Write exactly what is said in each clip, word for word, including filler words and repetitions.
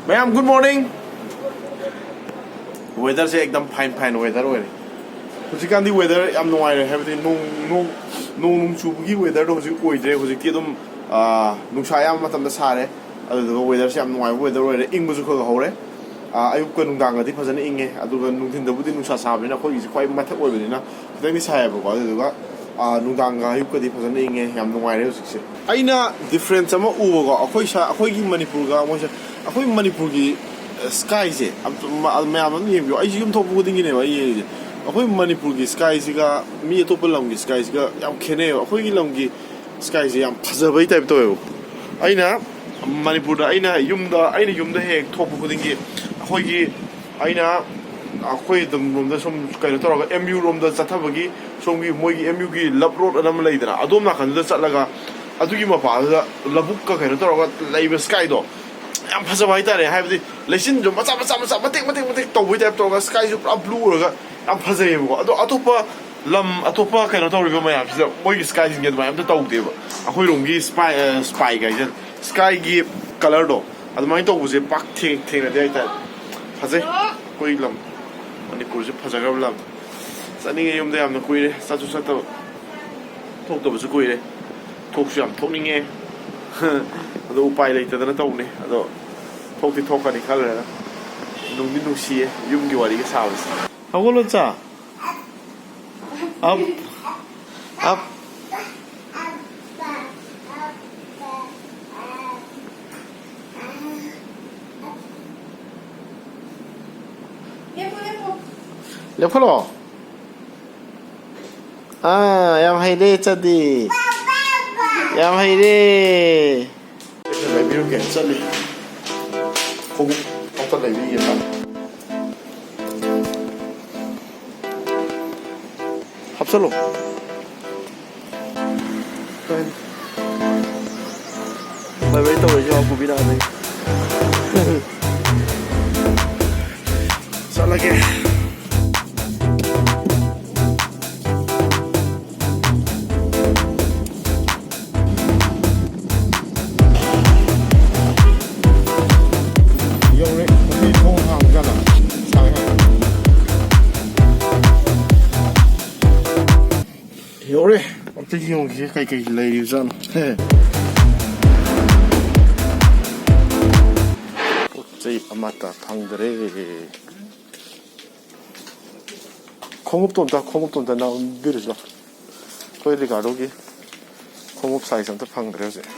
ꯃꯌꯥꯝ, good morning. Weatherꯁꯦ ꯑꯦꯛꯗꯝ fine fine weather ꯑꯣꯏꯔꯦ꯫ ꯍꯧꯖꯤꯛꯀꯥꯟꯗꯤ weather ꯌꯥꯝ ꯅꯨꯡꯉꯥꯏꯔꯦ, ꯍꯥꯏꯕꯗꯤ ꯅꯣꯡ ꯅꯣꯡ ꯅꯣꯡ ꯅꯣꯡ ꯆꯨꯕꯒꯤ weatherꯗꯣ ꯍꯧꯖꯤꯛ ꯑꯣꯏꯗ꯭ꯔꯦ꯫ ꯍꯧꯖꯤꯛꯇꯤ ꯑꯗꯨꯝ, ꯑꯥ, ꯅꯨꯡꯁꯥ ꯑꯌꯥꯝꯕ ꯃꯇꯝꯗ ꯁꯥꯔꯦ꯫ ꯑꯗꯨꯗꯨꯒ weatherꯁꯦ ꯌꯥꯝ ꯅꯨꯡꯉꯥꯏꯕ weather ꯑꯣꯏꯔꯦ, ꯏꯪꯕꯁꯨ ꯈꯔ ꯈꯔ ꯍꯧꯔꯦ꯫ ꯑꯥ, ꯑꯌꯨꯛꯀ ꯅꯨꯡꯗꯥꯡꯒꯗꯤ ꯐꯖꯅ ꯏꯪꯉꯦ, ꯑꯗꯨꯒ ꯅꯨꯡꯊꯤꯟꯗꯕꯨꯗꯤ ꯅꯨꯡꯁꯥ ꯁꯥꯕꯅꯤꯅ, ꯑꯩꯈꯣꯏꯒꯤꯁꯦ ꯈ꯭ꯋꯥꯏ ꯃꯊꯛ ꯑꯣꯏꯕꯅꯤꯅ ꯈꯤꯇꯪꯗꯤ ꯁꯥꯏꯌꯦꯕꯀꯣ꯫ ꯑꯗꯨꯗꯨꯒ, ꯑꯥ, ꯅꯨꯡꯗꯥꯡꯒ ꯑꯌꯨꯛꯀꯗꯤ ꯐꯖꯅ ꯏꯪꯉꯦ, ꯌꯥꯝ ꯅꯨꯡꯉꯥꯏꯔꯦ ꯍꯧꯖꯤꯛꯁꯦ꯫ ꯑꯩꯅ difference ꯑꯃ ꯎꯕꯀꯣ, ꯑꯩꯈꯣꯏ ꯁ-, ꯑꯩꯈꯣꯏꯒꯤ ꯃꯅꯤꯄꯨꯔꯒ ꯃꯣꯏꯁꯦ, ꯑꯩꯈꯣꯏ ꯃꯅꯤꯄꯨꯔꯒꯤ, ꯑ, skyꯁꯦ ꯑꯝ-, ꯃ-, ꯃꯌꯥꯝ ꯑꯗꯨꯝ ꯌꯦꯡꯕꯤꯌꯨ, ꯑꯩꯁꯨ ꯌꯨꯝ ꯊꯣꯛꯄ ꯈꯨꯗꯤꯡꯒꯤꯅꯦꯕ ꯑꯩ ꯌꯦꯡꯉꯤꯁꯦ꯫ ꯑꯩꯈꯣꯏ ꯃꯅꯤꯄꯨꯔꯒꯤ skyꯁꯤꯒ ꯃꯤ ꯑꯇꯣꯞꯄ ꯂꯝꯒꯤ skyꯁꯤꯒ ꯌꯥꯝ ꯈꯦꯠꯅꯩꯌꯦꯕ꯫ ꯑꯩꯈꯣꯏꯒꯤ ꯂꯝꯒꯤ skyꯁꯦ ꯌꯥꯝ ꯐꯖꯕꯩ type ꯇꯧꯋꯦꯕ꯫ ꯑꯩꯅ ꯃꯅꯤꯄꯨꯔꯗ, ꯑꯩꯅ ꯌꯨꯝꯗ, ꯑꯩꯅ ꯌꯨꯝꯗ ꯍꯦꯛ ꯊꯣꯛꯄ ꯈꯨꯗꯤꯡꯒꯤ, ꯑꯩꯈꯣꯏꯒꯤ, ꯑꯩꯅ ꯑꯩꯈꯣꯏ ꯑꯗꯨꯝ ꯔꯣꯝꯗ ꯁꯨꯝ ꯀꯩꯅꯣ ꯇꯧꯔꯒ, M U ꯔꯣꯝꯗ ꯆꯠꯊꯕꯒꯤ, ꯁꯣꯝꯒꯤ ꯃꯣꯏꯒꯤ M Uꯒꯤ love road ꯑꯅ ꯑꯃ ꯂꯩꯗꯅ, ꯑꯗꯣꯝ ꯅꯥꯀꯟꯗꯨꯗ ꯆꯠꯂꯒ, ꯑꯗꯨꯒꯤ ꯃꯄꯥꯗꯨꯗ ꯂꯧꯕꯨꯛꯀ ꯀꯩꯅꯣ ꯇꯧꯔꯒ ꯂꯩꯕ skyꯗꯣ ꯌꯥꯝ ꯐꯖꯕ ꯍꯥꯏꯇꯥꯔꯦ꯫ ꯍꯥꯏꯕꯗꯤ ꯂꯩꯆꯤꯟꯁꯨ ꯃꯆꯥ ꯃꯆꯥ ꯃꯆꯥ ꯃꯇꯦꯛ ꯃꯇꯦꯛ ꯃꯇꯦꯛ ꯇꯧꯕꯩ type ꯇꯧꯔꯒ, skyꯁꯨ ꯄꯨꯔꯥ blue ꯑꯣꯏꯔꯒ ꯌꯥꯝ ꯐꯖꯩꯌꯦꯕꯀꯣ꯫ ꯑꯗꯣ ꯑꯇꯣꯞꯄ ꯂꯝ, ꯑꯇꯣꯞꯄ ꯀꯩꯅꯣ ꯇꯧꯔꯤꯕ ꯃꯌꯥꯝꯁꯤꯗ ꯃꯣꯏꯒꯤ skyꯁꯤꯡꯁꯦ ꯑꯗꯨꯃꯥꯏꯅ ꯑꯝꯇ ꯇꯧꯗꯦꯕ꯫ ꯑꯩꯈꯣꯏꯔꯣꯝꯒꯤ spy, ꯑ, spy ꯀꯥꯏꯁꯦ, skyꯒꯤ colourꯗꯣ ꯑꯗꯨꯃꯥꯏꯅ ꯇꯧꯕꯁꯦ ꯄꯥꯛ ꯊꯦꯡ-, ꯊꯦꯡꯅꯗꯦ ꯍꯥꯏꯇꯥꯔꯦ꯫ ꯐꯖꯩ ꯑꯩꯈꯣꯏ ꯂꯝ, ꯃꯅꯤꯄꯨꯔꯁꯦ ꯐꯖꯈ꯭ꯔꯕ ꯂꯝ꯫ ꯆꯠꯅꯤꯡꯉꯦ ꯌꯨꯝꯗ ꯌꯥꯝꯅ ꯀꯨꯏꯔꯦ, ꯆꯠꯁꯨ ꯆꯠꯇꯕ, ꯊꯣꯛꯇꯕꯁꯨ ꯀꯨꯏꯔꯦ꯫ ꯊꯣꯛꯁꯨ ꯌꯥꯝ ꯊꯣꯛꯅꯤꯡꯉꯦ꯫ ꯑꯗꯣ ꯎꯄꯥꯏ ꯂꯩꯇꯗꯅ ꯇꯧꯕꯅꯦ꯫ ꯑꯗꯣ ꯊꯣꯛꯇꯤ ꯊꯣꯛꯀꯅꯤ ꯈꯜꯂꯦꯗ꯫ ꯅꯨꯡꯗꯤ ꯅꯨꯡꯁꯤꯌꯦ ꯌꯨꯝꯒꯤ ꯋꯥꯔꯤꯒ ꯁꯥꯕꯁꯦ꯫ ꯍꯧꯒꯠꯂꯣ ꯆꯥ꯫ Up, up. ꯂꯦꯞꯈꯠꯂꯣ꯫ ꯑꯥ, ꯌꯥꯝ ꯍꯩꯔꯦ ꯆꯗꯤ꯫ ꯌꯥꯝ ꯍꯩꯔꯦ꯫ ꯂꯩꯕꯤꯔꯨꯒꯦ ꯆꯠꯂꯤ꯫ ꯈꯣꯡꯎꯞ ꯑꯝꯇ ꯂꯩꯕꯤꯒꯦ꯫ ꯍꯥꯞꯆꯜꯂꯣ꯫ ꯕꯥꯏ ꯕꯥꯏ ꯇꯧꯔꯁꯤ ꯂꯥꯛꯑꯣ, ꯄꯨꯕꯤꯔꯛꯑꯅꯤ꯫ ꯆꯠꯂꯒꯦ꯫ ꯁꯤ ꯌꯦꯡꯉꯨꯁꯤ ꯀꯩꯀꯩ ꯂꯩꯔꯤꯕꯖꯥꯠꯅꯣ꯫ ꯄꯣꯠ ꯆꯩ ꯑꯃꯠꯇ ꯐꯪꯗ꯭ꯔꯦ꯫ ꯈꯣꯡꯎꯞꯇꯣ ꯑꯝꯇ, ꯈꯣꯡꯎꯞꯇꯣ ꯑꯝꯇ ꯅꯝꯕꯤꯔꯨꯁꯤ ꯂꯥꯎ꯫ ꯑꯩꯈꯣꯏ ꯔꯤꯀꯥꯔꯗꯣꯒꯤ ꯈꯣꯡꯎꯞ ꯁꯥꯏꯖ ꯑꯝꯇ ꯐꯪꯗ꯭ꯔꯦ ꯍꯧꯖꯤꯛ꯫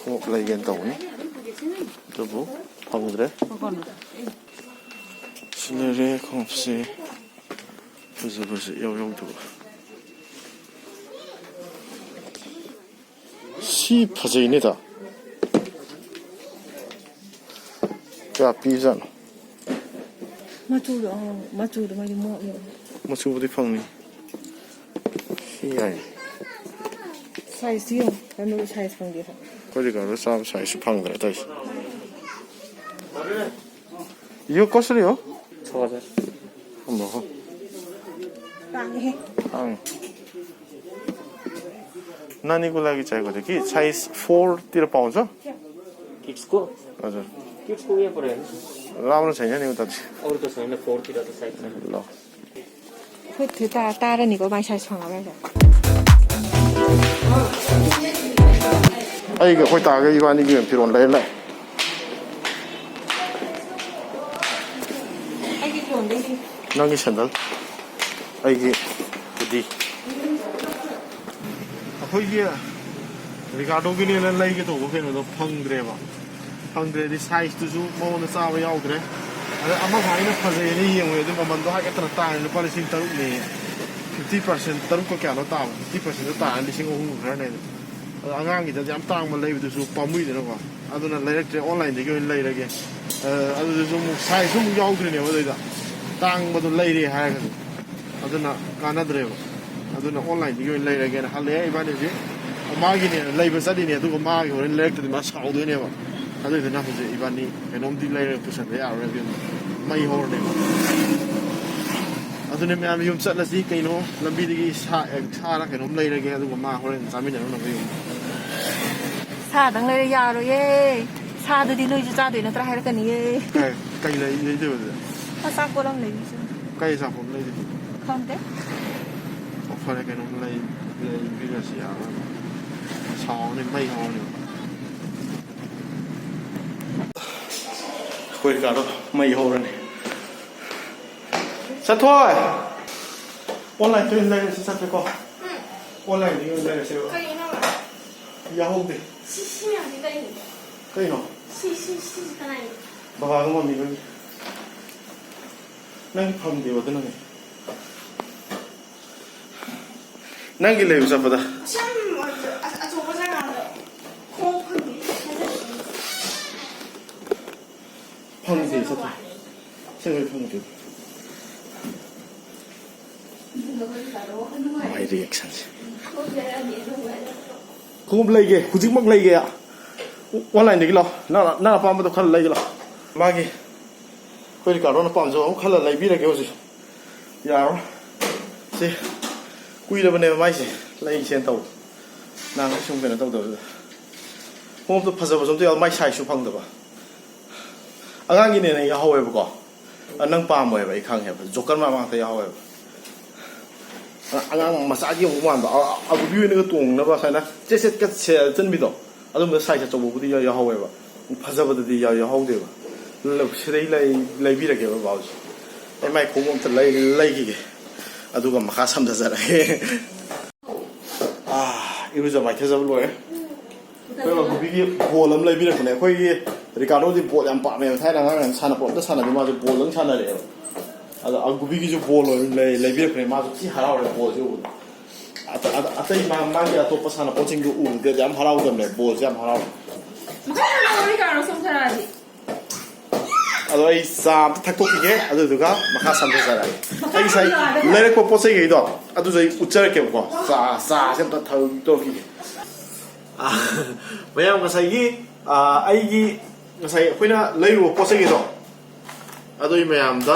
ꯈꯣꯡꯎꯞ ꯂꯩꯒꯦꯅ ꯇꯧꯕꯅꯤ, ꯑꯗꯨꯕꯨ ꯐꯪꯗ꯭ꯔꯦ꯫ ꯁꯤ ꯂꯩꯔꯦ ꯈꯣꯡꯎꯞꯁꯦ꯫ ꯐꯖꯕꯁꯦ ꯏꯌꯥꯎ ꯌꯥꯎꯗꯕ꯫ ꯁꯤ ꯐꯖꯩꯅꯦ ꯗꯥ꯫ ꯀꯌꯥ ꯄꯤꯖꯥꯠꯅꯣ? ꯃꯆꯨꯗꯣ, ꯑ, ꯃꯆꯨꯗꯣ ꯃꯣꯏꯗꯤ ꯃꯣꯠꯂꯦ꯫ ꯃꯆꯨꯕꯨꯗꯤ ꯐꯪꯅꯤ꯫ ꯁꯤ ꯌꯥꯏ꯫ ꯁꯥꯏꯖꯇꯤ ꯌꯦꯡꯉꯣ꯫ ꯀꯩꯅꯣ ꯁꯥꯏꯖ ꯐꯪꯗꯦ ꯍꯥꯏ꯫ ꯑꯩꯈꯣꯏꯗꯤ ꯀꯩꯅꯣ ꯆꯥꯕ ꯁꯥꯏꯖꯁꯨ ꯐꯪꯗ꯭ꯔꯦ ꯇꯧꯔꯤꯁꯦ꯫ यो कसरी हो? छ हजार। अम्म हो। ताङे। ताङ। नानीको लागि चाहिएको थियो कि, साइज फोरतिर पाउँछ? किड्सको? हजुर। किड्सको उयो पऱ्यो नि। राम्रो छैन नि उता चाहिँ। अरू त छैन, फोरतिर त साइज छैन। ल। ꯍꯨꯠ ꯊꯨ ꯇꯥ-, ꯇꯥꯔꯅꯤꯀꯣ ꯃꯥꯏ ꯁꯥꯏꯖ ꯐꯪꯉꯔꯣꯏ꯫ ꯑꯩꯒ ꯑꯩꯈꯣꯏ ꯇꯥꯒ ꯏꯕꯥꯅꯤꯒꯤ ꯑꯣꯏꯅ ꯐꯤꯔꯣꯜ ꯂꯩꯔ ꯂꯥꯛꯑꯦ꯫ ꯑꯩꯒꯤ ꯐꯤꯔꯣꯜꯗꯩꯗꯤ꯫ ꯅꯪꯒꯤ ꯁꯦꯟꯗꯜ, ꯑꯩꯒꯤ ꯍꯨꯗꯤ꯫ ꯑꯩꯈꯣꯏꯒꯤ ꯔꯤꯀꯥꯔꯗꯣꯒꯤꯅꯦꯅ ꯂꯩꯒꯦ ꯇꯧꯕ ꯀꯩꯅꯣꯗꯣ ꯐꯪꯗ꯭ꯔꯦꯕ꯫ ꯐꯪꯗ꯭ꯔꯦꯗꯤ ꯁꯥꯏꯖꯇꯨꯁꯨ ꯃꯉꯣꯟꯗ ꯆꯥꯕ ꯌꯥꯎꯗ꯭ꯔꯦ꯫ ꯑꯗ ꯑꯃꯈꯛ ꯑꯩꯅ ꯐꯖꯩꯅ ꯌꯦꯡꯉꯨꯔꯦ, ꯑꯗꯨ ꯃꯃꯟꯗꯣ ꯍꯥꯏꯐꯦꯠꯇꯅ ꯇꯥꯡꯉꯦ, ꯂꯨꯄꯥ ꯂꯤꯁꯤꯡ ꯇꯔꯨꯛꯅꯦꯌꯦ꯫ ꯐꯤꯐꯇꯤ ꯄꯥꯔꯁꯦꯟ, ꯇꯔꯨꯛꯀ ꯀꯌꯥꯅꯣ ꯇꯥꯕ, ꯐꯤꯐꯇꯤ ꯄꯥꯔꯁꯦꯟꯗꯣ ꯇꯥꯔꯅꯤ ꯂꯤꯁꯤꯡ ꯑꯍꯨꯝꯒ ꯈꯔꯅꯦ꯫ ꯑꯗꯣ ꯑꯉꯥꯡꯒꯤꯗꯗꯤ ꯌꯥꯝ ꯇꯥꯡꯕ ꯂꯩꯕꯗꯨꯁꯨ ꯄꯥꯝꯃꯨꯏꯗꯅꯀꯣ꯫ ꯑꯗꯨꯅ ꯂꯩꯔꯛꯇ꯭ꯔꯦ, ꯑꯣꯟꯂꯥꯏꯟꯗꯒꯤ ꯑꯣꯏꯅ ꯂꯩꯔꯒꯦ꯫ ꯑ, ꯑꯗꯨꯗꯁꯨ ꯑꯃꯨꯛ ꯁꯥꯏꯖꯁꯨ ꯑꯃꯨꯛ ꯌꯥꯎꯗ꯭ꯔꯤꯅꯦꯕ ꯑꯗꯨꯏꯗ꯫ ꯇꯥꯡꯕꯗꯣ ꯂꯩꯔꯦ ꯍꯥꯏꯔꯒꯁꯨ꯫ ꯑꯗꯨꯅ ꯀꯥꯟꯅꯗ꯭ꯔꯦꯕ꯫ ꯑꯗꯨꯅ ꯑꯣꯟꯂꯥꯏꯟꯗꯒꯤ ꯑꯣꯏꯅ ꯂꯩꯔꯒꯦꯅ ꯍꯜꯂꯛꯑꯦ ꯏꯕꯥꯅꯤ ꯍꯧꯖꯤꯛ꯫ ꯃꯥꯒꯤꯅꯦꯅ ꯂꯩꯕ ꯆꯠꯂꯤꯅꯦ, ꯑꯗꯨꯒ ꯃꯥꯒꯤ ꯍꯣꯔꯦꯟ ꯂꯩꯔꯛꯇꯗꯤ ꯃꯥ ꯁꯥꯎꯗꯣꯏꯅꯦꯕ꯫ ꯑꯗꯨꯗꯨꯅ ꯍꯧꯖꯤꯛ ꯏꯕꯥꯅꯤ ꯀꯩꯅꯣꯝꯗꯤ ꯂꯩꯔꯒ ꯄꯨꯁꯟꯕ ꯌꯥꯔꯔꯣꯏ ꯏꯕꯦꯝꯃ꯫ ꯃꯩ ꯍꯧꯔꯅꯦꯕ꯫ ꯑꯗꯨꯅꯦ ꯃꯌꯥꯝ ꯌꯨꯝ ꯆꯠꯂꯁꯤ ꯀꯩꯅꯣ, ꯂꯝꯕꯤꯗꯒꯤ ꯁꯥ-, ꯑꯦ, ꯁꯥꯔ ꯀꯩꯅꯣꯝ ꯂꯩꯔꯒꯦ, ꯑꯗꯨꯒ ꯃꯥ ꯍꯣꯔꯦꯟ ꯆꯥꯃꯤꯟꯅꯔꯨꯅꯕ ꯌꯨꯝ꯫ ꯁꯥꯗꯪ ꯂꯩꯔ ꯌꯥꯔꯣꯏꯌꯦ꯫ ꯁꯥꯗꯨꯗꯤ ꯅꯣꯏꯁꯨ ꯆꯥꯗꯣꯏ ꯅꯠꯇ꯭ꯔꯥ ꯍꯥꯏꯔꯛꯀꯅꯤꯌꯦ꯫ ꯀꯩ, ꯀꯩ ꯂꯩ-, ꯂꯩꯗꯣꯏꯕ ꯑꯗꯨꯗ? ꯑꯆꯥꯄꯣꯠ ꯑꯃ ꯂꯩꯕꯤꯁꯦ꯫ ꯀꯩ ꯑꯆꯥꯄꯣꯠ ꯑꯃ ꯂꯩꯗꯣꯏꯕ? ꯈꯪꯗꯦ꯫ ꯑꯣ, ꯐꯔꯦ, ꯀꯩꯅꯣꯝ ꯂꯩ-, ꯂꯩꯕꯤꯔꯁꯤ ꯌꯥꯔꯣꯏ꯫ ꯁꯥꯎꯔꯅꯤ, ꯃꯩ ꯍꯧꯔꯅꯤ꯫ ꯑꯩꯈꯣꯏ ꯀꯥꯗꯣ ꯃꯩ ꯍꯧꯔꯅꯤ꯫ ꯆꯠꯊꯣꯏ! ꯑꯣꯟꯂꯥꯏꯟꯗ ꯑꯣꯏꯅ ꯂꯩꯔꯁꯤ, ꯆꯠꯄꯦꯀꯣ? ꯑꯣꯟꯂꯥꯏꯟꯗꯒꯤ ꯑꯣꯏꯅ ꯂꯩꯔꯁꯦꯕ꯫ ꯀꯩꯅꯣ? ꯌꯥꯍꯧꯗꯦ꯫ ꯁꯤ, ꯁꯤ ꯃꯌꯥꯝꯁꯤ ꯀꯩꯅꯣ? ꯀꯩꯅꯣ? ꯁꯤ, ꯁꯤ, ꯁꯤꯁꯤ ꯀꯅꯥꯏꯅꯣ? ꯕꯕꯥꯒ ꯃꯝꯃꯤꯒ꯫ ꯅꯪ ꯐꯪꯗꯦꯕ, ꯑꯗꯨꯅꯅꯦ꯫ ꯅꯪꯒꯤ ꯂꯩꯕ ꯆꯠꯄꯗ꯫ ꯑꯁꯤ ꯌꯥꯝ ꯑꯆꯧꯕ ꯖꯒꯥꯗ ꯈꯣꯡ ꯐꯪꯗꯦ꯫ ꯐꯪꯗꯦ, ꯆꯠꯇꯦ꯫ ꯑꯁꯦꯡꯕꯩ ꯐꯪꯗꯦ꯫ My reactionꯁꯦ꯫ ꯈꯣꯡꯎꯞ ꯂꯩꯒꯦ, ꯍꯧꯖꯤꯛꯃꯛ ꯂꯩꯒꯦ꯫ ꯑꯣꯟꯂꯥꯏꯟꯗꯒꯤ ꯂꯥꯎ꯫ ꯅꯪ, ꯅꯪ ꯑꯄꯥꯝꯕꯗꯣ ꯈꯜꯂ ꯂꯩꯒꯦ ꯂꯥꯎ꯫ ꯃꯥꯒꯤ ꯑꯩꯈꯣꯏ ꯔꯤꯀꯥꯔꯗꯣꯅ ꯄꯥꯝꯖꯕ ꯑꯃ ꯈꯜꯂ ꯂꯩꯕꯤꯔꯒꯦ ꯍꯧꯖꯤꯛ꯫ ꯌꯥꯔꯣꯏ꯫ ꯁꯤ ꯀꯨꯏꯔꯕꯅꯦꯕ ꯃꯥꯏꯁꯦ ꯂꯩꯁꯦꯅ ꯇꯧꯕ꯫ ꯅꯍꯥꯟꯈꯩ ꯁꯨꯝ ꯀꯩꯅꯣ ꯇꯧꯗꯕꯗꯨꯗ꯫ ꯈꯣꯡꯎꯞꯇꯣ ꯐꯖꯕꯁꯨ ꯑꯝꯇ ꯌꯥꯎ-, ꯃꯥꯏ sizeꯁꯨ ꯐꯪꯗꯕ꯫ ꯑꯉꯥꯡꯒꯤꯅꯦꯅ ꯌꯥꯎꯍꯧꯋꯦꯕꯀꯣ꯫ ꯑ, ꯅꯪ ꯄꯥꯝꯃꯣꯏꯕ, ꯑꯩ ꯈꯪꯉꯦꯕ꯫ ꯖꯣꯀꯔ ꯃꯥꯟꯕ ꯉꯥꯛꯇ ꯌꯥꯎꯍꯧꯋꯦꯕ꯫ ꯑ-, ꯑꯉꯥꯡ ꯃꯆꯥꯒꯤ ꯑꯃꯨꯛ ꯃꯥꯟꯕ꯫ ꯑ-, ꯑꯒꯨꯕꯤ ꯑꯣꯏꯅꯒ ꯇꯣꯡꯅꯕ ꯁꯨꯃꯥꯏꯅ ꯆꯦꯠ ꯆꯦꯠꯀ ꯁꯦ-, ꯆꯟꯕꯤꯗꯣ꯫ ꯑꯗꯨꯝꯕ size ꯑꯆꯧꯕꯕꯨꯗꯤ ꯌꯥ-, ꯌꯥꯎꯍꯧꯋꯦꯕ꯫ ꯐꯖꯕꯗꯗꯤ ꯌꯥ-, ꯌꯥꯎꯍꯧꯗꯦꯕ꯫ ꯂ-, ꯁꯤꯗꯩ ꯂꯩ-, ꯂꯩꯕꯤꯔꯒꯦꯕ ꯕꯥꯎꯁꯦ꯫ ꯑꯩ ꯃꯥꯏ ꯈꯣꯡꯎꯞ ꯑꯝꯇ ꯂꯩ-, ꯂꯩꯈꯤꯒꯦ꯫ ꯑꯗꯨꯒ ꯃꯈꯥ ꯁꯝꯊꯖꯔꯛꯑꯒꯦ꯫ ꯑꯥ, ꯏꯔꯨꯖ ꯃꯥꯏꯊꯖꯕ ꯂꯣꯏꯔꯦ꯫ ꯑꯩꯈꯣꯏ ꯑꯒꯨꯕꯤꯒꯤ ꯕꯣꯜ ꯑꯃ ꯂꯩꯕꯤꯔꯛꯄꯅꯦ꯫ ꯑꯩꯈꯣꯏꯒꯤ ꯔꯤꯀꯥꯔꯗꯣꯗꯤ ꯕꯣꯜ ꯌꯥꯝ ꯄꯥꯝꯃꯦꯕ꯫ ꯊꯥꯏꯅ ꯑꯉꯥꯡ ꯑꯣꯏꯔꯤꯉꯩꯗ ꯁꯥꯟꯅꯄꯣꯠ ꯑꯝꯇ ꯁꯥꯟꯅꯗꯦ, ꯃꯥꯁꯦ ꯕꯣꯜꯗꯪ ꯁꯥꯟꯅꯔꯛꯑꯦꯕ꯫ ꯑꯗꯣ ꯑꯒꯨꯕꯤꯒꯤꯁꯨ ꯕꯣꯜ ꯑꯣꯏꯅ ꯂꯩ-, ꯂꯩꯕꯤꯔꯛꯄꯅꯦ꯫ ꯃꯥꯁꯨ ꯊꯤ ꯍꯔꯥꯎꯔꯦ ꯕꯣꯜꯁꯦ ꯎꯕꯗ꯫ ꯑꯇ-, ꯑꯇ-, ꯑꯇꯩ ꯃꯥ-, ꯃꯥꯒꯤ ꯑꯇꯣꯞꯄ ꯁꯥꯟꯅꯄꯣꯠꯁꯤꯡꯗꯣ ꯎꯕꯗꯗꯤ ꯌꯥꯝ ꯍꯔꯥꯎꯗꯕꯅꯦ, ꯕꯣꯜꯁꯦ ꯌꯥꯝ ꯍꯔꯥꯎꯋꯦ꯫ ꯃꯊꯪ ꯃꯊꯪ ꯋꯥꯔꯤ ꯀꯥꯔꯣ ꯆꯣꯡꯊꯔꯛꯑꯗꯤ꯫ ꯑꯗꯣ ꯑꯩ ꯆꯥ ꯑꯝꯇ ꯊꯛꯇꯣꯛꯈꯤꯒꯦ, ꯑꯗꯨꯗꯨꯒ ꯃꯈꯥ ꯁꯝꯊꯖꯔꯛꯑꯒꯦ꯫ ꯑꯩ ꯉꯁꯥꯏ ꯂꯩꯔꯛꯄ ꯄꯣꯠ ꯆꯩꯈꯩꯗꯣ ꯑꯗꯨꯁꯨ ꯑꯩ ꯎꯠꯆꯔꯛꯀꯦꯕꯀꯣ꯫ ꯆꯥ, ꯆꯥꯁꯦ ꯑꯝꯇ ꯊꯛꯇꯣꯛꯈꯤꯒꯦ꯫ ꯑꯥ, ꯃꯌꯥꯝ ꯉꯁꯥꯏꯒꯤ, ꯑꯥ, ꯑꯩꯒꯤ ꯉꯁꯥꯏ ꯑꯩꯈꯣꯏꯅ ꯂꯩꯔꯨꯕ ꯄꯣꯠ ꯆꯩꯈꯩꯗꯣ ꯑꯗꯨ ꯑꯩ ꯃꯌꯥꯝꯗ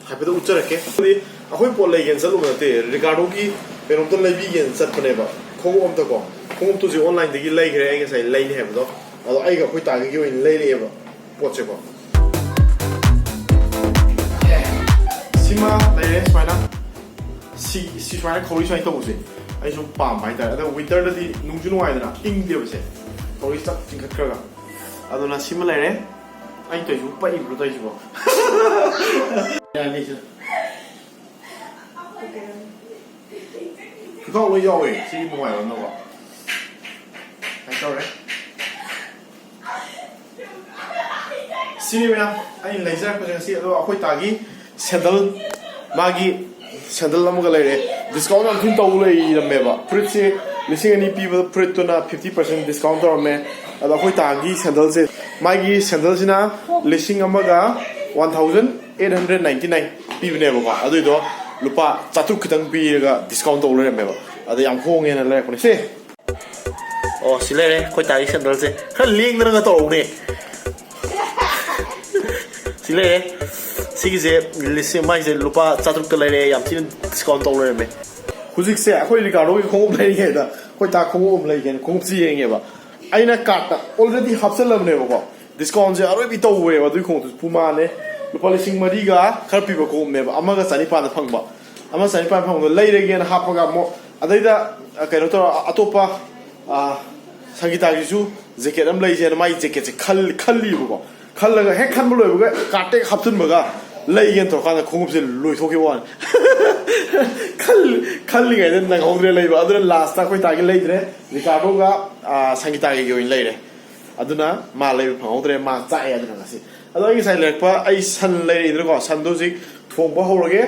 ꯍꯥꯏꯐꯦꯠ ꯎꯠꯆꯔꯛꯀꯦ꯫ ꯑꯗꯨꯗꯤ ꯑꯩꯈꯣꯏ ꯄꯣꯠ ꯂꯩꯒꯦꯅ ꯆꯠꯂꯨꯕ ꯅꯠꯇꯦ, ꯔꯤꯀꯥꯔꯗꯣꯒꯤ ꯀꯩꯅꯣꯝꯇ ꯂꯩꯕꯤꯒꯦꯅ ꯆꯠꯄꯅꯦꯕ꯫ ꯈꯣꯡꯎꯞ ꯑꯝꯇꯀꯣ, ꯈꯣꯡꯎꯞꯇꯨꯁꯨ ꯑꯣꯟꯂꯥꯏꯟꯗꯒꯤ ꯂꯩꯈ꯭ꯔꯦ ꯑꯩ ꯉꯁꯥꯏ ꯂꯩꯅꯤ ꯍꯥꯏꯕꯗꯣ꯫ ꯑꯗꯣ ꯑꯩꯒ ꯑꯩꯈꯣꯏ ꯇꯥꯒꯒꯤ ꯑꯣꯏꯅ ꯂꯩꯔꯛꯑꯦꯕ ꯄꯣꯠꯁꯦꯀꯣ꯫ ꯁꯤꯃ ꯂꯩꯔꯦ ꯁꯨꯃꯥꯏꯅ꯫ ꯁꯤ, ꯁꯤ ꯁꯨꯃꯥꯏꯅ ꯈꯧꯔꯤ ꯁꯨꯃꯥꯏꯅ ꯇꯧꯕꯁꯦ꯫ ꯑꯩꯁꯨ ꯄꯥꯝꯕ ꯍꯥꯏꯇꯥꯔꯦ꯫ ꯑꯗꯣ ꯋꯤꯟꯇꯔꯗꯗꯤ ꯅꯨꯡꯁꯨ ꯅꯨꯡꯉꯥꯏꯗꯅ, ꯏꯪꯗꯦꯕꯁꯦ꯫ ꯇꯧꯔꯤ ꯆꯞ ꯆꯤꯡꯈꯠꯈ꯭ꯔꯒ꯫ ꯑꯗꯨꯅ ꯁꯤꯃ ꯂꯩꯔꯦ꯫ ꯑꯩ ꯇꯧꯔꯤꯁꯤꯕꯨ ꯄꯛꯏꯕ꯭ꯔꯣ ꯇꯧꯔꯤꯁꯤꯕꯣ? ꯌꯥꯅꯤ ꯁꯤꯗ꯫ ꯈꯨꯊꯥꯎ ꯂꯣꯏ ꯌꯥꯎꯋꯦ ꯁꯤꯒꯤ ꯃꯣꯕꯥꯏꯜ ꯑꯃꯅꯀꯣ꯫ ꯀꯩꯅꯣ ꯇꯧꯔꯦ꯫ ꯁꯤꯅꯤ ꯃꯌꯥꯝ ꯑꯩꯅ ꯂꯩꯖꯔꯛꯄꯁꯦ ꯉꯁꯤ꯫ ꯑꯗꯣ ꯑꯩꯈꯣꯏ ꯇꯥꯒꯤ ꯁꯦꯟꯗꯜ, ꯃꯥꯒꯤ ꯁꯦꯟꯗꯜ ꯑꯃꯒ ꯂꯩꯔꯦ꯫ ꯗꯤꯁꯀꯥꯎꯟ ꯌꯥꯝ ꯊꯤꯅ ꯇꯧ ꯂꯩꯔꯝꯃꯦꯕ꯫ ꯐꯨꯔꯤꯠꯁꯦ ꯂꯤꯁꯤꯡ ꯑꯅꯤ ꯄꯤꯕ ꯐꯨꯔꯤꯠꯇꯨꯅ ꯐꯤꯐꯇꯤ ꯄꯥꯔꯁꯦꯟ ꯗꯤꯁꯀꯥꯎꯟ ꯇꯧꯔꯝꯃꯦ꯫ ꯑꯗꯣ ꯑꯩꯈꯣꯏ ꯇꯥꯒꯤ ꯁꯦꯟꯗꯜꯁꯦ, ꯃꯥꯒꯤ ꯁꯦꯟꯗꯜꯁꯤꯅ ꯂꯤꯁꯤꯡ ꯑꯃꯒ one thousand eight hundred ninety nine ꯄꯤꯕꯅꯦꯕꯀꯣ꯫ ꯑꯗꯨꯏꯗꯣ ꯂꯨꯄꯥ ꯆꯥꯇ꯭ꯔꯨꯛ ꯈꯤꯇꯪ ꯄꯤꯔꯒ ꯗꯤꯁꯀꯥꯎꯟ ꯇꯧ ꯂꯩꯔꯝꯃꯦꯕ꯫ ꯑꯗ ꯌꯥꯝ ꯍꯣꯡꯉꯦꯅ ꯂꯩꯔꯛꯄꯅꯦ ꯁꯦ꯫ ꯑꯣ, ꯁꯤ ꯂꯩꯔꯦ ꯑꯩꯈꯣꯏ ꯇꯥꯒꯤ ꯁꯦꯟꯗꯜꯁꯦ꯫ ꯈꯔ ꯂꯦꯡꯗꯅꯒ ꯇꯧꯔꯛꯎꯅꯦ꯫ ꯁꯤ ꯂꯩꯔꯦ꯫ ꯁꯤꯒꯤꯁꯦ ꯂꯤꯁꯤꯡ, ꯃꯥꯏꯁꯦ ꯂꯨꯄꯥ ꯆꯥꯇ꯭ꯔꯨꯛꯇ ꯂꯩꯔꯦ, ꯌꯥꯝ ꯊꯤꯅ ꯗꯤꯁꯀꯥꯎꯟ ꯇꯧ ꯂꯩꯔꯝꯃꯦ꯫ ꯍꯧꯖꯤꯛꯁꯦ ꯑꯩꯈꯣꯏ ꯔꯤꯀꯥꯔꯗꯣꯒꯤ ꯈꯣꯡꯎꯞ ꯂꯩꯔꯤꯉꯩꯗ ꯑꯩꯈꯣꯏ ꯇꯥ ꯈꯣꯡꯎꯞ ꯑꯃ ꯂꯩꯒꯦꯅ ꯈꯣꯡꯎꯞꯁꯤ ꯌꯦꯡꯉꯦꯕ꯫ ꯑꯩꯅ ꯀꯥꯔꯠꯇ already ꯍꯥꯞꯆꯜꯂꯕꯅꯦꯕꯀꯣ꯫ ꯗꯤꯁꯀꯥꯎꯟꯁꯦ ꯑꯔꯣꯏꯕꯤ ꯇꯧꯋꯦꯕ ꯑꯗꯨꯒꯤ ꯈꯣꯡꯎꯞꯇꯨꯁꯨ꯫ ꯄꯨꯃꯥꯅꯦ, ꯂꯨꯄꯥ ꯂꯤꯁꯤꯡ ꯃꯔꯤꯒ ꯈꯔ ꯄꯤꯕ ꯈꯣꯡꯎꯞꯅꯦꯕ, ꯑꯃꯒ ꯆꯅꯤꯄꯥꯟꯗ ꯐꯪꯕ꯫ ꯑꯃ ꯆꯅꯤꯄꯥꯟ ꯐꯪꯕꯗꯣ ꯂꯩꯔꯒꯦꯅ ꯍꯥꯞꯄꯒ ꯑꯃꯨꯛ ꯑꯗꯩꯗ, ꯑ, ꯀꯩꯅꯣ ꯇꯧꯔ ꯑꯇꯣꯞꯄ, ꯑ, ꯁꯪꯒꯤꯇꯥꯒꯤꯁꯨ ꯖꯦꯀꯦꯠ ꯑꯃ ꯂꯩꯁꯦꯅ ꯃꯥꯏ ꯖꯦꯀꯦꯠꯁꯦ ꯈꯜ-, ꯈꯜꯂꯤꯕꯀꯣ꯫ ꯈꯜꯂꯒ ꯍꯦꯛ ꯈꯟꯕ ꯂꯣꯏꯕꯒ ꯀꯥꯔꯠꯇ ꯍꯦꯛ ꯍꯥꯞꯆꯤꯟꯕꯒ ꯂꯩꯒꯦꯅ ꯇꯧꯔꯀꯥꯟꯗ ꯈꯣꯡꯎꯞꯁꯦ ꯂꯣꯏꯊꯣꯛꯈꯤꯕ ꯋꯥꯅꯤ꯫ ꯈꯜ-, ꯈꯜꯂꯤꯉꯩꯗ ꯅꯪꯍꯧꯗ꯭ꯔꯦ ꯂꯩꯕ꯫ ꯑꯗꯨꯅ ꯂꯥꯁꯇ ꯑꯩꯈꯣꯏ ꯇꯥꯒꯤ ꯂꯩꯗ꯭ꯔꯦ, ꯔꯤꯀꯥꯔꯗꯣꯒ, ꯑ, ꯁꯪꯒꯤꯇꯥꯒꯤ ꯑꯣꯏꯅ ꯂꯩꯔꯦ꯫ ꯑꯗꯨꯅ ꯃꯥ ꯂꯩꯕ ꯐꯪꯍꯧꯗ꯭ꯔꯦ, ꯃꯥ ꯆꯥꯛꯑꯦ꯫ ꯑꯗꯨꯅ ꯉꯁꯤ, ꯑꯗꯣ ꯑꯩ ꯉꯁꯥꯏ ꯂꯩꯔꯛꯄ, ꯑꯩ ꯁꯟ ꯂꯩꯔꯛꯏꯗꯅꯀꯣ, ꯁꯟꯗꯣ ꯍꯧꯖꯤꯛ ꯊꯣꯡꯕ ꯍꯧꯔꯒꯦ,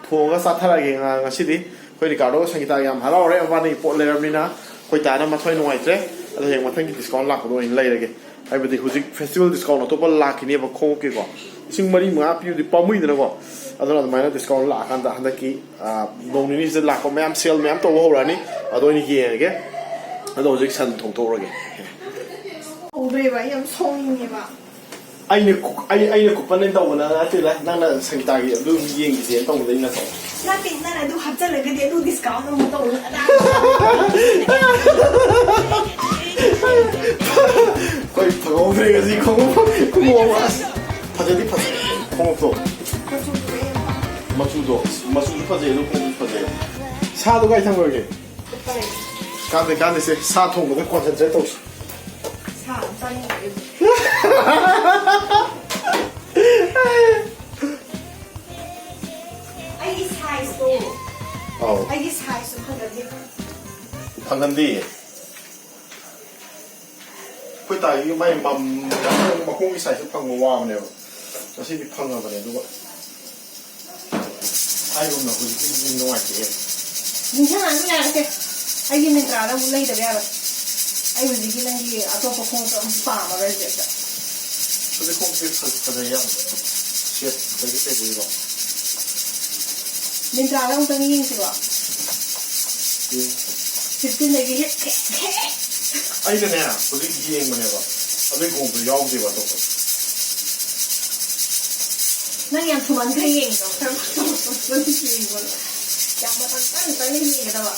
ꯊꯣꯡꯉꯒ ꯆꯥꯊꯔꯛꯑꯒꯦ ꯉꯥ-, ꯉꯁꯤꯗꯤ꯫ ꯑꯩꯈꯣꯏ ꯔꯤꯀꯥꯔꯗꯣꯒ ꯁꯪꯒꯤꯇꯥꯒ ꯌꯥꯝ ꯍꯔꯥꯎꯔꯦ, ꯃꯕꯥꯅꯤꯒꯤ ꯄꯣꯠ ꯂꯩꯔꯕꯅꯤꯅ꯫ ꯑꯩꯈꯣꯏ ꯇꯥꯅ ꯃꯊ꯭ꯋꯥꯏ ꯅꯨꯡꯉꯥꯏꯇ꯭ꯔꯦ꯫ ꯑꯗꯣ ꯍꯌꯦꯡ ꯃꯊꯪꯒꯤ ꯗꯤꯁꯀꯥꯎꯟ ꯂꯥꯛꯄꯗ ꯑꯣꯏꯅ ꯂꯩꯔꯒꯦ꯫ ꯍꯥꯏꯕꯗꯤ ꯍꯧꯖꯤꯛ ꯐꯦꯁꯇꯤꯚꯦꯜ ꯗꯤꯁꯀꯥꯎꯟ ꯑꯇꯣꯞꯄ ꯂꯥꯛꯈꯤꯅꯦꯕ ꯈꯣꯡꯎꯞꯀꯤꯀꯣ꯫ ꯂꯤꯁꯤꯡ ꯃꯔꯤ ꯃꯉꯥ ꯄꯤꯕꯗꯤ ꯄꯥꯝꯃꯨꯏꯗꯅꯀꯣ꯫ ꯑꯗꯨꯅ ꯑꯗꯨꯃꯥꯏꯅ ꯗꯤꯁꯀꯥꯎꯟ ꯂꯥꯛꯑꯀꯥꯟꯗ ꯍꯟꯗꯛꯀꯤ, ꯑꯥ, ꯅꯣꯡ ꯅꯤꯅꯤꯁꯤꯗ ꯂꯥꯛꯄ ꯃꯌꯥꯝ, ꯁꯦꯜ ꯃꯌꯥꯝ ꯇꯧꯕ ꯍꯧꯔꯛꯑꯅꯤ꯫ ꯑꯗꯣ ꯑꯩꯅ ꯌꯦꯡꯉꯒꯦ꯫ ꯑꯗꯣ ꯍꯧꯖꯤꯛ ꯁꯟ ꯊꯣꯡꯊꯣꯛꯍꯧꯔꯒꯦ꯫ ꯎꯗ꯭ꯔꯦꯕ, ꯑꯩ ꯌꯥꯝ ꯁꯥꯎꯅꯤꯡꯉꯦꯕ꯫ ꯑꯩꯅ ꯀꯨ-, ꯑꯩ, ꯑꯩꯅ ꯀꯨꯄꯟ ꯑꯩꯅ ꯇꯧꯕ ꯅꯠꯇꯦꯗ, ꯅꯪꯅ ꯁꯪꯒꯤꯇꯥꯒꯤ ꯑꯗꯨ ꯌꯦꯡꯈꯤꯁꯦꯅ ꯇꯧꯕꯗ ꯑꯩꯅ ꯇꯧ꯫ ꯅꯠꯇꯦ, ꯅꯪꯅ ꯑꯗꯨ ꯍꯥꯞꯆꯜꯂꯒꯗꯤ ꯑꯗꯨ ꯗꯤꯁꯀꯥꯎꯟ ꯑꯃꯨꯛ ꯇꯧ꯫ ꯑꯩꯈꯣꯏ ꯐꯪꯍꯧꯗ꯭ꯔꯦ ꯉꯁꯤ ꯈꯣꯡꯎꯞ꯫ ꯈꯣꯡꯎꯞ ꯑꯁ, ꯐꯖꯗꯤ ꯐꯖꯩ ꯈꯣꯡꯎꯞꯇꯣ꯫ ꯃꯆꯨꯗꯣ, ꯃꯆꯨꯁꯨ ꯐꯖꯩ, ꯑꯗꯨ ꯈꯣꯡꯎꯞꯁꯨ ꯐꯖꯩ꯫ ꯁꯥꯗꯣ ꯀꯥꯏ ꯊꯝꯈ꯭ꯔꯒꯦ? ꯀꯥꯟꯗꯦ, ꯀꯥꯟꯗꯦ, ꯁꯦ, ꯁꯥ ꯊꯣꯡꯕꯗ concentrate ꯇꯧꯁꯤ꯫ ꯁꯥ ꯑꯃ ꯆꯥꯅꯤꯡꯉꯛꯑꯦ꯫ ꯑꯩꯒꯤ sizeꯇꯣ, ꯑꯧ꯫ ꯑꯩꯒꯤ sizeꯇꯣ ꯐꯪꯒꯟꯗꯦ꯫ ꯐꯪꯒꯟꯗꯦ꯫ ꯑꯩꯈꯣꯏ ꯇꯥꯒꯤ ꯃꯥꯏ ꯃꯝ-, ꯃꯈꯣꯡꯒꯤ sizeꯁꯨ ꯐꯪꯕ ꯋꯥꯕꯅꯦꯕ꯫ ꯉꯁꯤꯗꯤ ꯐꯪꯉꯕꯅꯦ, ꯑꯗꯨꯒ ꯍꯥꯏꯒꯨꯝꯅ ꯍꯧꯖꯤꯛꯀꯤꯗꯤ ꯅꯨꯡꯉꯥꯏꯇꯦꯍꯦ꯫ ꯅꯤꯡꯁꯤꯡꯉꯛꯑꯅꯨ, ꯌꯥꯔꯦꯁꯦ꯫ ꯑꯩꯒꯤ Myntraꯗ ꯑꯃꯨꯛ ꯂꯩꯗꯕ ꯌꯥꯔꯣꯏ꯫ ꯑꯩ ꯍꯧꯖꯤꯛꯀꯤ ꯅꯪꯒꯤ ꯑꯇꯣꯞꯄ ꯈꯣꯡꯎꯞꯇꯣ ꯑꯃꯨꯛ ꯄꯥꯝꯃꯔꯣꯏ ꯍꯧꯖꯤꯛꯇ꯫ ꯍꯧꯖꯤꯛ ꯈꯣꯡꯎꯞꯁꯦ ꯐꯖ-, ꯐꯖꯩ ꯌꯥꯝ꯫ Set ꯑꯗꯒꯤ ꯀꯩꯗꯒꯤꯀꯣ꯫ Myntraꯗ ꯑꯃꯨꯛꯇꯪ ꯌꯦꯡꯁꯤꯀꯣ꯫ ꯌꯦꯡ-, fifteenꯗꯒꯤ ꯍꯦꯛ, ꯍꯦꯛ, ꯍꯦꯛ꯫ ꯑꯩꯅꯅꯦ, ꯍꯧꯖꯤꯛ ꯌꯦꯡꯕꯅꯦꯕ, ꯑꯗꯨꯏ ꯈꯣꯡꯎꯞꯇꯣ ꯌꯥꯎꯗꯦꯕ ꯑꯇꯣꯞꯄ꯫ ꯅꯪ ꯌꯥꯝ ꯊꯨꯃꯟꯈ꯭ꯔꯦ ꯌꯦꯡꯉꯤꯗꯣ꯫ ꯈꯔ ꯌꯦꯡꯉꯣ꯫ ꯌꯥꯝ ꯃꯇꯝ ꯆꯪ ꯆꯪꯅ ꯌꯦꯡꯒꯗꯕ꯫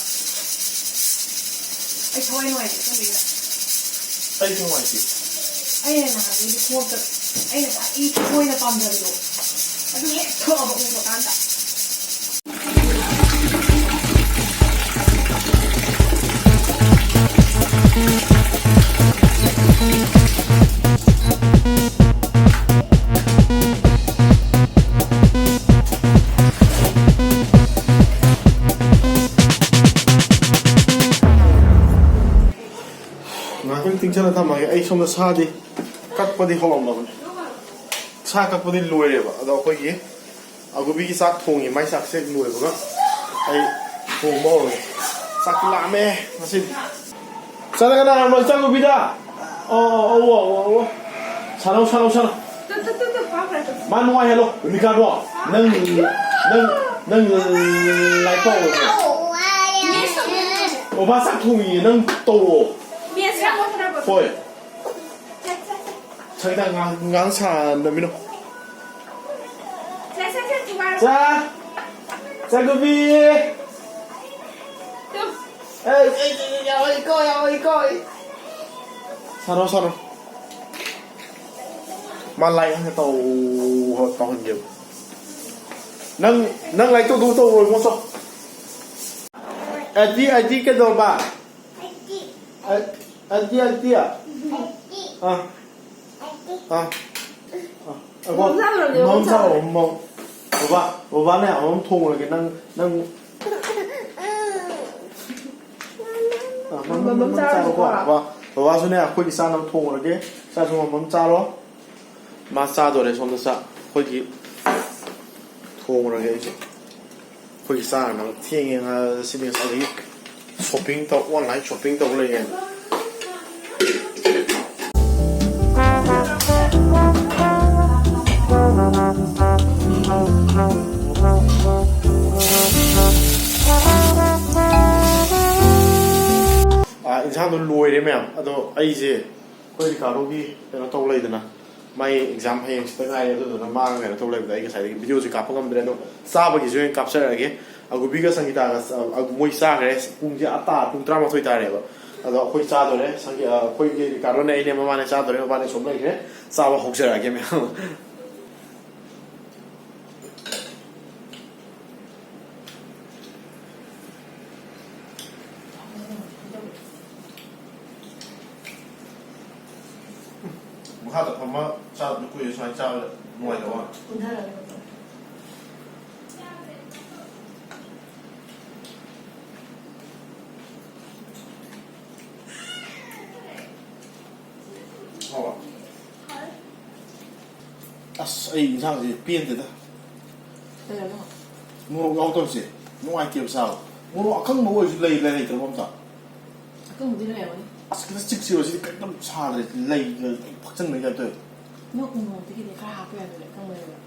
ꯑꯩ ꯊꯋꯥꯏ ꯅꯨꯡꯉꯥꯏꯇꯦ ꯈꯪꯕꯤꯗ꯫ ꯑꯩꯁꯨ ꯅꯨꯡꯉꯥꯏꯇꯦ꯫ ꯑꯩꯅ ꯅꯍꯥꯟꯒꯩꯗꯤ ꯈꯣꯡꯎꯞꯇ ꯑꯩꯅ ꯈ꯭ꯋꯥꯏꯗꯒꯤ ꯊꯃꯣꯏꯅ ꯄꯥꯝꯖꯕꯗꯣ ꯑꯗꯨ ꯍꯦꯛ ꯊꯣꯛꯑꯕ ꯎꯕ ꯀꯥꯟꯗ꯫ ꯉꯥꯏꯍꯥꯛꯇꯪ ꯇꯤꯡꯁꯤꯜꯂ ꯊꯝꯃꯒꯦ꯫ ꯑꯩ ꯁꯣꯝꯗ ꯁꯥꯗꯤ ꯀꯛꯄꯗꯤ ꯍꯧꯔꯝꯃꯕꯅꯦ꯫ ꯁꯥ ꯀꯛꯄꯗꯤ ꯂꯣꯏꯔꯦꯕ꯫ ꯑꯗꯣ ꯑꯩꯈꯣꯏꯒꯤ ꯑꯒꯨꯕꯤꯒꯤ ꯆꯥꯛ ꯊꯣꯡꯉꯤ꯫ ꯃꯥꯏ ꯆꯥꯛꯁꯦ ꯂꯣꯏꯕꯒ ꯑꯩ ꯊꯣꯡꯕ ꯍꯧꯔꯒꯦ꯫ ꯆꯥꯛ ꯂꯥꯝꯃꯦ ꯉꯁꯤꯗꯤ꯫ ꯆꯠꯂꯒ ꯅꯥꯔꯝꯃꯣ ꯏꯆꯥꯒꯨꯕꯤꯗ꯫ ꯑꯣ, ꯑꯣ, ꯑꯣ, ꯑꯣ, ꯑꯣ, ꯑꯣ꯫ ꯁꯥꯟꯅꯧ, ꯁꯥꯟꯅꯧ, ꯁꯥꯟꯅꯧ꯫ ꯇꯨ, ꯇꯨ, ꯇꯨ, ꯇꯨ, ꯐꯥꯈ꯭ꯔꯦ, ꯇꯨ꯫ ꯃꯥ ꯅꯨꯡꯉꯥꯏꯍꯜꯂꯣ꯫ ꯔꯤꯀꯥꯔꯗꯣ, ꯅꯪ, ꯅꯪ, ꯅꯪ ꯂꯥꯏꯔꯤꯛ ꯄꯥꯎ꯫ ꯃꯤꯁ ꯇꯧꯕꯤꯔꯣ꯫ ꯑꯣ, ꯃꯥ ꯆꯥꯛ ꯊꯣꯡꯉꯤꯌꯦ, ꯅꯪ ꯇꯧꯔꯣ꯫ ꯃꯤꯁ ꯌꯥꯝ ꯇꯧꯈ꯭ꯔꯕꯣ? ꯍꯣꯏ꯫ ꯁꯪꯒꯤꯇꯥ, ꯉꯥꯡ-, ꯉꯥꯡ ꯁꯥꯟꯅꯃꯤꯅꯣ꯫ ꯁꯦ, ꯁꯦ, ꯁꯦ, ꯊꯨꯒꯥꯏꯔꯣ꯫ ꯆꯥ-, ꯆꯥꯒꯨꯕꯤ꯫ ꯇꯨ꯫ ꯑꯦ, ꯑꯦ, ꯑꯦ, ꯌꯥꯎꯏꯀꯣ, ꯌꯥꯎꯏꯀꯣ꯫ ꯁꯥꯔꯣ, ꯁꯥꯔꯣ꯫ ꯃꯥ ꯂꯥꯏ ꯍꯥꯟꯅ ꯇꯧ-, ꯇꯧꯍꯟꯒꯦꯕ꯫ ꯅꯪ, ꯅꯪ ꯂꯥꯏꯔꯤꯛ ꯇꯧꯗꯧ ꯇꯧꯔꯣ, ꯏꯕꯨꯡꯉꯣ, ꯆꯣ꯫ ꯑꯗꯤ, ꯑꯗꯤ ꯀꯩꯗꯧꯕ? ꯑ-, ꯑꯗꯤ, ꯑꯗꯤ꯫ ꯑꯥ꯫ ꯑꯥ꯫ ꯑꯥ꯫ ꯃꯣꯝ ꯆꯥꯔꯨꯔꯒꯦ, ꯃꯣꯝ ꯃꯣꯝ ꯆꯥꯔꯣ, ꯆꯥꯔꯣ꯫ ꯃꯣꯝ꯫ ꯕꯕꯥ, ꯕꯕꯥꯅꯦ, ꯑꯃꯃꯝ ꯊꯣꯡꯉꯨꯔꯒꯦ꯫ ꯅꯪ, ꯅꯪ꯫ ꯑꯥ, ꯃꯣꯝ, ꯃꯣꯝ, ꯃꯣꯝ ꯆꯥꯔꯣꯀꯣ꯫ ꯆꯥꯔꯨꯔꯒꯦꯀꯣ꯫ ꯕꯕꯥ, ꯕꯕꯥꯁꯨꯅꯦ, ꯑꯩꯈꯣꯏꯒꯤ ꯆꯥꯅꯕ ꯊꯣꯡꯉꯨꯔꯒꯦ꯫ ꯆꯥꯁꯨ ꯃꯣꯝ, ꯃꯣꯝ ꯆꯥꯔꯣ꯫ ꯃꯥ ꯆꯥꯗꯣꯔꯦ ꯁꯣꯝꯗ ꯆꯥꯛ꯫ ꯑꯩꯈꯣꯏꯒꯤ ꯊꯣꯡꯉꯨꯔꯒꯦ ꯑꯩꯁꯨ꯫ ꯑꯩꯈꯣꯏꯒꯤ ꯆꯥꯅꯕ ꯊꯦꯡꯉꯦ ꯉ-, ꯁꯤꯗꯤ ꯉꯁꯥꯏꯗꯒꯤ shopping ꯇꯧ, online shopping ꯇꯧ ꯂꯩꯌꯦ꯫ ꯑꯥ, ꯏꯟꯁꯥꯡꯗꯣ ꯂꯣꯏꯔꯦ ꯃꯌꯥꯝ꯫ ꯑꯗꯣ ꯑꯩꯁꯦ ꯑꯩꯈꯣꯏ ꯔꯤꯀꯥꯔꯗꯣꯒꯤ ꯀꯩꯅꯣ ꯇꯧ ꯂꯩꯗꯅ, ꯃꯥꯏ exam ꯍꯌꯦꯡ ꯁꯤꯗ ꯉꯥꯏꯔꯦ, ꯑꯗꯨꯗꯨꯅ ꯃꯥꯒ ꯀꯩꯅꯣ ꯇꯧ ꯂꯩꯕꯗ ꯑꯩ ꯉꯁꯥꯏꯗꯒꯤ videoꯁꯦ ꯀꯥꯞꯄ ꯉꯝꯗ꯭ꯔꯦ꯫ ꯑꯗꯣ ꯆꯥꯕꯒꯤꯁꯨ ꯑꯣꯏꯅ ꯀꯥꯞꯆꯔꯛꯑꯒꯦ꯫ ꯑꯒꯨꯕꯤꯒ ꯁꯪꯒꯤꯇꯥꯒ ꯆ-, ꯑ, ꯃꯣꯏ ꯆꯥꯈ꯭ꯔꯦ꯫ ꯄꯨꯡꯁꯦ ꯑꯥ ꯇꯥ-, ꯄꯨꯡ ꯇꯔꯥꯃꯥꯊꯣꯏ ꯇꯥꯔꯦꯕ꯫ ꯑꯗꯣ ꯑꯩꯈꯣꯏ ꯆꯥꯗꯣꯔꯦ꯫ ꯁꯪꯒꯤ-, ꯑ, ꯑꯩꯈꯣꯏꯒꯤ ꯔꯤꯀꯥꯔꯗꯣꯅꯦ, ꯑꯩꯅꯦ, ꯃꯃꯥꯅꯦ ꯆꯥꯗꯣꯔꯦ꯫ ꯃꯕꯥꯅꯤ ꯁꯣꯝ ꯂꯩꯈ꯭ꯔꯦ꯫ ꯆꯥꯕ ꯍꯧꯖꯔꯛꯑꯒꯦ ꯃꯌꯥꯝ꯫ ꯃꯈꯥꯗ ꯐꯝꯃ ꯆꯥꯕꯗꯨ ꯀꯨꯏꯔꯦ, ꯁꯨꯃꯥꯏꯅ ꯆꯥꯕꯗ ꯅꯨꯡꯉꯥꯏꯇꯕ ꯋꯥꯅꯤ꯫ ꯀꯨꯝꯊꯔꯒ꯫ ꯍꯥꯎꯕ? ꯑꯁ, ꯑꯩ ꯏꯟꯁꯥꯡꯁꯦ ꯄꯦꯟꯗꯦꯗ꯫ ꯀꯩꯗꯧꯔꯕ? ꯃꯣꯔꯣꯛ ꯌꯥꯎꯗꯕꯁꯦ ꯅꯨꯡꯉꯥꯏꯇꯦꯕ ꯆꯥꯕ꯫ ꯃꯣꯔꯣꯛ ꯑꯀꯪꯕ ꯑꯣꯏꯔꯁꯨ ꯂꯩ, ꯂꯩ, ꯂꯩꯇ꯭ꯔꯕ ꯑꯝꯇ꯫ ꯑꯀꯪꯕꯗꯤ ꯂꯩꯔꯝꯒꯅꯤ꯫ ꯑꯁ, ꯈꯤꯇ ꯆꯤꯛꯁꯤꯔꯣ, ꯁꯤꯗꯤ ꯀꯩꯝꯇ ꯁꯥꯗ꯭ꯔꯦ, ꯂꯩ, ꯂꯩ ꯐꯛꯆꯟꯕꯩ ꯇꯥꯏꯞ ꯇꯧꯋꯦ꯫ ꯅꯣꯛ ꯃꯣꯔꯣꯛꯇꯤ ꯀꯩꯗꯤ ꯈꯔ ꯍꯥꯞꯄ ꯌꯥꯗ꯭ꯔꯦ, ꯑꯀꯪꯕ ꯂꯩꯔꯝꯒꯅꯤ꯫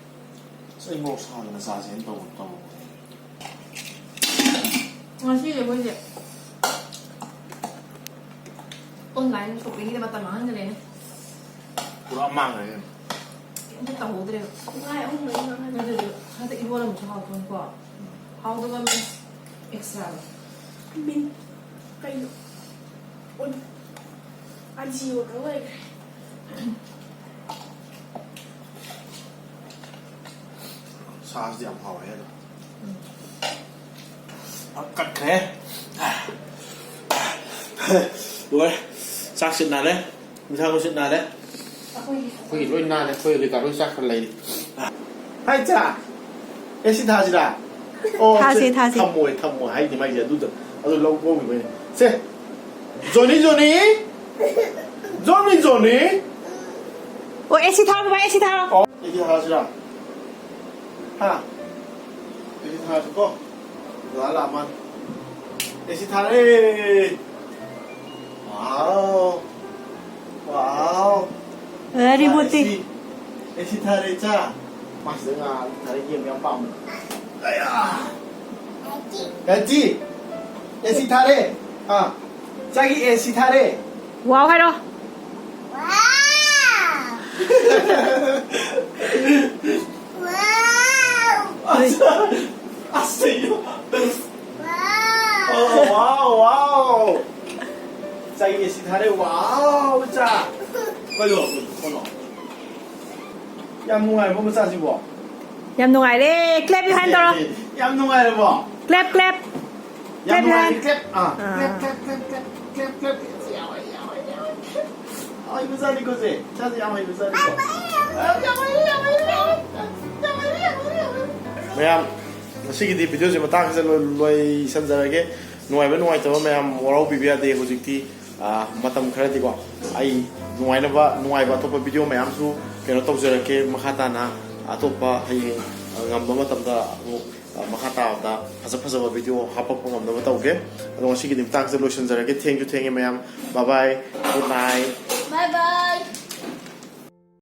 ꯑꯁ, ꯑꯩ ꯃꯣꯔꯣꯛ ꯁꯥꯗꯅ ꯆꯥꯁꯦꯅ ꯇꯧꯕ, ꯇꯧꯕꯅꯦ꯫ ꯉꯁꯤꯁꯦ ꯑꯩꯈꯣꯏꯁꯦ online shoppingꯒꯤꯗ ꯃꯇꯝ ꯃꯥꯡꯍꯟꯈ꯭ꯔꯦꯅꯦ꯫ ꯄꯨꯔꯥ ꯃꯥꯡꯈ꯭ꯔꯦ ꯀꯩꯅꯣ꯫ ꯀꯩꯝꯇ ꯇꯧꯍꯧꯗ꯭ꯔꯦꯕ꯫ ꯄꯨꯡꯈꯥꯏ ꯑꯍꯨꯝ ꯃꯔꯤ ꯃꯥꯡꯍꯟꯈ꯭ꯔꯦ꯫ ꯑꯗꯨꯗꯤ ꯍꯟꯗꯛ ꯏꯔꯣꯜ ꯑꯃꯁꯨ ꯍꯥꯎꯊꯣꯛꯅꯤꯀꯣ꯫ ꯎꯝ꯫ ꯍꯥꯎꯗꯕ means extra꯫ ꯃꯤꯟ-, ꯀꯩꯅꯣ? ꯑꯣꯟ-, ꯑꯖꯤ ꯑꯣꯏꯈ꯭ꯔ ꯂꯩꯈ꯭ꯔꯦ꯫ ꯁꯥꯁꯤꯗꯤ ꯌꯥꯝ ꯍꯥꯎꯋꯦ ꯑꯗꯣ꯫ ꯎꯝ꯫ ꯑ, ꯀꯠꯈ꯭ꯔꯦ꯫ ꯂꯣꯏꯔꯦ꯫ ꯆꯥꯛꯁꯤ ꯅꯥꯜꯂꯦ꯫ ꯏꯟꯁꯥꯡꯁꯤ ꯅꯥꯜꯂꯦ꯫ ꯑꯩꯈꯣꯏꯒꯤ ꯂꯣꯏ ꯅꯥꯜꯂꯦ꯫ ꯑꯩꯈꯣꯏ ꯍꯧꯖꯤꯛ ꯂꯣꯏ ꯆꯥꯛ ꯈꯔ ꯂꯩꯔꯤ꯫ ꯍꯥꯏ ꯆꯥ꯫ ꯑꯦ ꯁꯤ ꯊꯥꯁꯤꯔꯥ? ꯑꯣ, ꯊꯥꯁꯦ, ꯁꯦ, ꯊꯥꯁꯦ꯫ ꯊꯝꯃꯣꯏ, ꯊꯝꯃꯣꯏ ꯍꯥꯏꯅꯤ ꯃꯥꯏꯁꯦ ꯑꯗꯨꯗ꯫ ꯑꯗꯨ ꯂꯧ ꯀꯣꯝꯈꯤꯕꯩꯅꯦ꯫ ꯁꯦ꯫ ꯖꯣꯅꯤ, ꯖꯣꯅꯤ꯫ ꯖꯣꯅꯤ, ꯖꯣꯅꯤ꯫ ꯑꯣ, ꯑꯦ ꯁꯤ ꯊꯥꯔꯣ ꯕꯕꯥ, ꯑꯦ ꯁꯤ ꯊꯥꯔꯣ꯫ ꯑꯣ, ꯑꯦ ꯁꯤ ꯊꯥꯁꯤꯔꯥ? ꯍꯥ? ꯑꯦ ꯁꯤ ꯊꯥꯁꯤꯀꯣ꯫ ꯂꯥꯛꯑ ꯂꯥꯛꯑ ꯃꯥꯜꯂꯦ꯫ ꯑꯦ ꯁꯤ ꯊꯥꯔꯦ꯫ ꯋꯥꯎ꯫ ꯋꯥꯎ꯫ ꯑꯦ, ꯔꯤꯃꯣꯠꯇꯤ? ꯑꯦ ꯁꯤ, ꯑꯦ ꯁꯤ ꯊꯥꯔꯦ, ꯏꯆꯥ꯫ ꯃꯥꯁꯤꯗ ꯉꯥ ꯊꯥꯔꯦ, ꯌꯦꯡꯕ ꯌꯥꯝ ꯄꯥꯝꯕꯅꯦ꯫ ꯑꯌꯥ! ꯀꯥꯇꯤ! ꯑꯦ ꯁꯤ ꯊꯥꯔꯦ꯫ ꯑꯥ꯫ ꯏꯆꯥꯒꯤ ꯑꯦ ꯁꯤ ꯊꯥꯔꯦ꯫ ꯋꯥꯎ ꯍꯥꯏꯔꯣ꯫ ꯋꯥꯎ! ꯋꯥꯎ! ꯑꯁ, ꯑꯁ, ꯏꯌꯣ꯫ ꯋꯥꯎ! ꯑꯣ, ꯋꯥꯎ, ꯋꯥꯎ! ꯏꯆꯥꯒꯤ ꯑꯦ ꯁꯤ ꯊꯥꯔꯦ꯫ ꯋꯥꯎ, ꯏꯆꯥ! ꯀꯩꯅꯣ, ꯀꯩꯅꯣ? ꯌꯥꯝ ꯅꯨꯡꯉꯥꯏꯕ꯭ꯔꯣ ꯃꯆꯥꯁꯤꯕꯣ? ꯌꯥꯝ ꯅꯨꯡꯉꯥꯏꯔꯦ꯫ Clap your hand ꯇꯧꯔꯣ꯫ ꯌꯥꯝ ꯅꯨꯡꯉꯥꯏꯔꯕꯣ? Clap, clap. ꯌꯥꯝ Clap your ꯅꯨꯡꯉꯥꯏꯔꯦ꯫ Hand. Clap. ꯑꯥ, ꯑꯥ꯫ Clap, clap, clap, clap, clap, clap. ꯌꯥꯎꯋꯦ, ꯌꯥꯎꯋꯦ, ꯌꯥꯎꯋꯦ꯫ ꯍꯩꯕꯖꯥꯠꯅꯤꯀꯣ ꯁꯦ꯫ ꯏꯆꯥꯁꯦ ꯌꯥꯝ ꯍꯩꯕꯖꯥꯠꯅꯤꯀꯣ꯫ ꯌꯥꯝ ꯍꯩꯔꯦ, ꯌꯥꯝ ꯍꯩꯔꯦ, ꯌꯥꯝ ꯍꯩꯔꯦ, ꯌꯥꯝ ꯍꯩꯔꯦ, ꯌꯥꯝ ꯍꯩꯔꯦ, ꯌꯥꯝ ꯍꯩꯔꯦ꯫ ꯃꯌꯥꯝ, ꯉꯁꯤꯒꯤꯗꯤ video ꯁꯦ ꯃꯇꯥꯡꯁꯤꯗ ꯂꯣꯏ-, ꯂꯣꯏꯁꯟꯖꯔꯒꯦ꯫ ꯅꯨꯡꯉꯥꯏꯕ ꯅꯨꯡꯉꯥꯏꯇꯕ ꯃꯌꯥꯝ ꯋꯥꯔꯧꯕꯤꯕ ꯌꯥꯗꯦ꯫ ꯍꯧꯖꯤꯛꯇꯤ, ꯑꯥ, ꯃꯇꯝ ꯈꯔꯗꯤꯀꯣ ꯑꯩ ꯅꯨꯡꯉꯥꯏꯅꯕ, ꯅꯨꯡꯉꯥꯏꯕ ꯑꯇꯣꯞꯄ video ꯃꯌꯥꯝꯁꯨ ꯀꯩꯅꯣ ꯇꯧꯖꯔꯛꯀꯦ꯫ ꯃꯈꯥ ꯇꯥꯅ ꯑꯇꯣꯞꯄ ꯍꯌꯦꯡ, ꯑꯥ, ꯉꯝꯕ ꯃꯇꯝꯗ ꯑꯃꯨꯛ, ꯑꯥ, ꯃꯈꯥ ꯇꯥꯕꯗ ꯐꯖ ꯐꯖꯕ video ꯍꯥꯞꯄꯛꯄ ꯉꯝꯅꯕ ꯇꯧꯒꯦ꯫ ꯑꯗꯣ ꯉꯁꯤꯒꯤꯗꯤ ꯃꯇꯥꯡꯁꯤꯗ ꯂꯣꯏꯁꯤꯟꯖꯔꯒꯦ꯫ ꯊꯦꯡꯁꯨ ꯊꯦꯡꯉꯦ ꯃꯌꯥꯝ꯫ Bye bye. Good night. Bye bye.